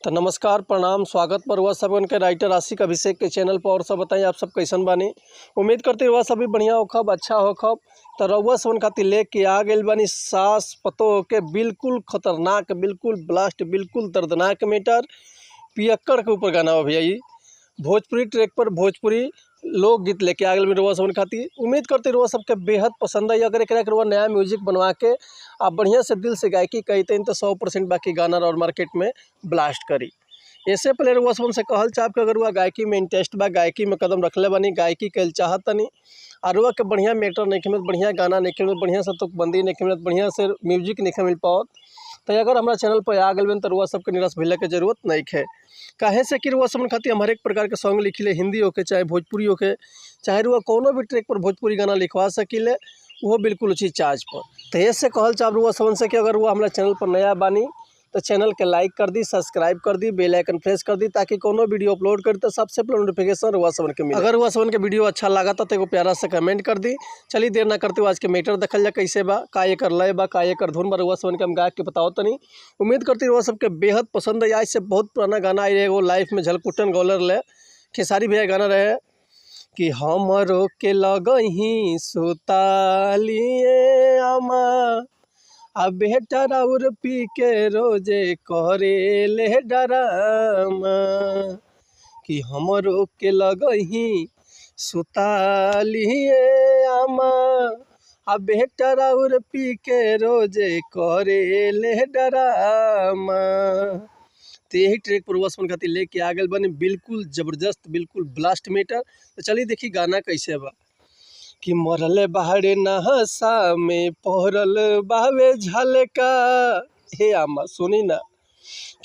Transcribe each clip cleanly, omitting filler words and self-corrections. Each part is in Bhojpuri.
तो नमस्कार, प्रणाम, स्वागत पर हुआ सबन के राइटर आशिक अभिषेक के चैनल पर। और सब बताइए आप सब कैसन बानी। उम्मीद करते हुआ सभी बढ़िया होखब, अच्छा होखब। तो रउआ सबन खातिर लेके आ गइल बानी सास पतो के बिल्कुल खतरनाक, बिल्कुल ब्लास्ट, बिल्कुल दर्दनाक मैटर पियक्कड़ के ऊपर गाना हो भैया। ई भोजपुरी ट्रैक पर भोजपुरी लोकगीत लेके आ गइल रउआ सबन खातिर। उम्मीद करते रउआ सबके बेहद पसंद आई। अगर एकरा के रउआ नया म्यूजिक बनवा के आप बढ़िया से दिल से गायकी कहते तो 100% बाकी गाना और मार्केट में ब्लास्ट करी। ऐसे पहले रउआ सबन से कहल चाहब कि अगर रउआ गायकी में इंटरेस्ट बा, गायकी में कदम रखले बानी, गायकी कइल चाहतनी और रउआ के बढ़िया मैटर नहीं मिलत, बढ़िया गाना नहीं मिलत, बढ़िया से तुकबंदी नहीं मिलत, बढ़िया से म्यूजिक नहीं मिल पावत, तो अगर हमारा चैनल पर आ गइल तो रउआ सबके निराश भइला के जरूरत नहीं है। काहे से कि रउआ सबन खातिर हम हरेक प्रकार के सॉन्ग लिखिले, हिंदी होके चाहे भोजपुरी होके, चाहे रउआ कोनो भी ट्रैक पर भोजपुरी गाना लिखवा सकिले, वो बिल्कुल उचित चार्ज पर। तो ऐसे कहल चाहब रउआ सबन से कि अगर रउआ हमारा चैनल पर नया बानी तो चैनल के लाइक कर दी, सब्सक्राइब कर दी, बेल आइकन प्रेस कर दी, ताकि कोनो वीडियो अपलोड करी तो सबसे पहले नोटिफिकेशन रउआ सबन के मिले। अगर रउआ सबन के वीडियो अच्छा लगा तो एगो प्यारा से कमेंट कर दी। चलिए देर ना करते हुए आज के मैटर देखल जा कैसे बा, का एकर लय बा, का एकर धुन बा, रउआ सबन के हम गा के बताओ तनी। उम्मीद करती रउआ सबके बेहद पसंद है। आज से बहुत पुराना गाना आई एगो लाइफ में झलकुटन गौलर ले खेसारी भैया गाना रहे कि हमरो के लगही सुतालिए अमा, आ बेटा राउर पी के रोजे करे ले डरामा, कि हमरो के लगही सुतालिए आमा, आ बेटा राउर पी के रोजे करे ले डरामा। तो यही ट्रैक पर रउआ सबन खातिर लेके आ गइल बानी बिल्कुल ज़बरदस्त, बिल्कुल ब्लास्ट मीटर। तो चलिए देखी गाना कैसे बा। कि मरल बाहरे नहसा में पहरल बावे झलका, हे आमा सुनी ना,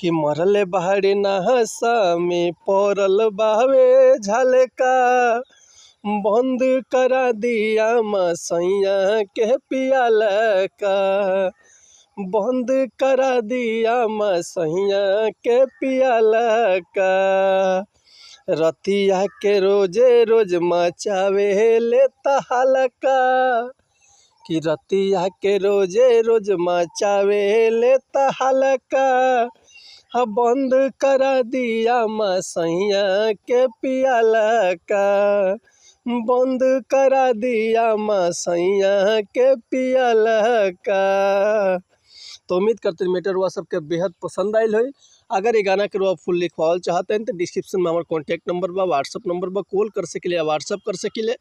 कि मरल बाहरे नहसा में पहरल बावे झलका, बंद करा दिया मसैया के पियाला का, बंद करा दिया मसैया के पियाला का, रतिया के रोजे रोज मचावे ले तहलका, कि रतिया के रोजे रोज मचावे ले तहलका, हाँ बंद करा दिया मसैया के पियाला का, बंद करा दिया मसैया के पियाला का। तो उम्मीद करते हैं मैटर हुआ सबके बेहद पसंद आयल है। अगर ये गाना के रुआ फुल लिखवाल चाहते हैं तो डिस्क्रिप्शन में हमारे कॉन्टैक्ट नंबर बा, व्हाट्सअप नंबर बा, कॉल कर सकिले या व्हाट्सअप कर सकिले।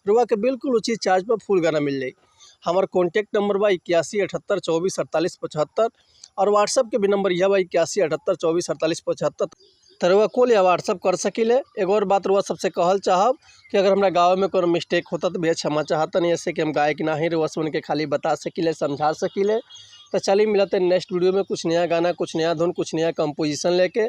रुआ के बिल्कुल उचित चार्ज पर फुल गाना मिल जाए। हमारे कॉन्टैक्ट नंबर बा 81 78 24 48 75 और व्हाट्सअप के भी नंबर यह बा 81 78 24 48 75। तो रुआ कॉल या व्हाट्सअप कर सकिले। एगो और बात रुआ सबसे कहल चाहब कि अगर हमारा गाँव में कोनो मिस्टेक होता तो भैया क्षमा चाहता नहीं, ऐसे कि हम गायक ना ही, रुआ सबन के खाली बता सकिले, समझा सकिले। तो चलिए मिलते हैं नेक्स्ट वीडियो में कुछ नया गाना, कुछ नया धुन, कुछ नया कंपोजिशन लेके।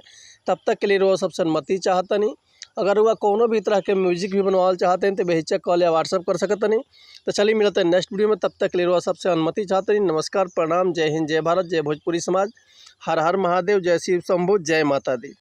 तब तक के लिए रुआ सबसे अनुमति चाहता नहीं। अगर रुआ कोनो भी तरह के म्यूजिक भी बनवाल चाहते हैं तो बेहिचक कॉल या व्हाट्सअप कर सकते नहीं। तो चलिए मिलते हैं नेक्स्ट वीडियो में, तब तक के लिए रुआ सबसे अनुमति चाहते नहीं। नमस्कार, प्रणाम, जय हिंद, जय भारत, जय भोजपुरी समाज, हर हर महादेव, जय शिव शंभू, जय माता दी।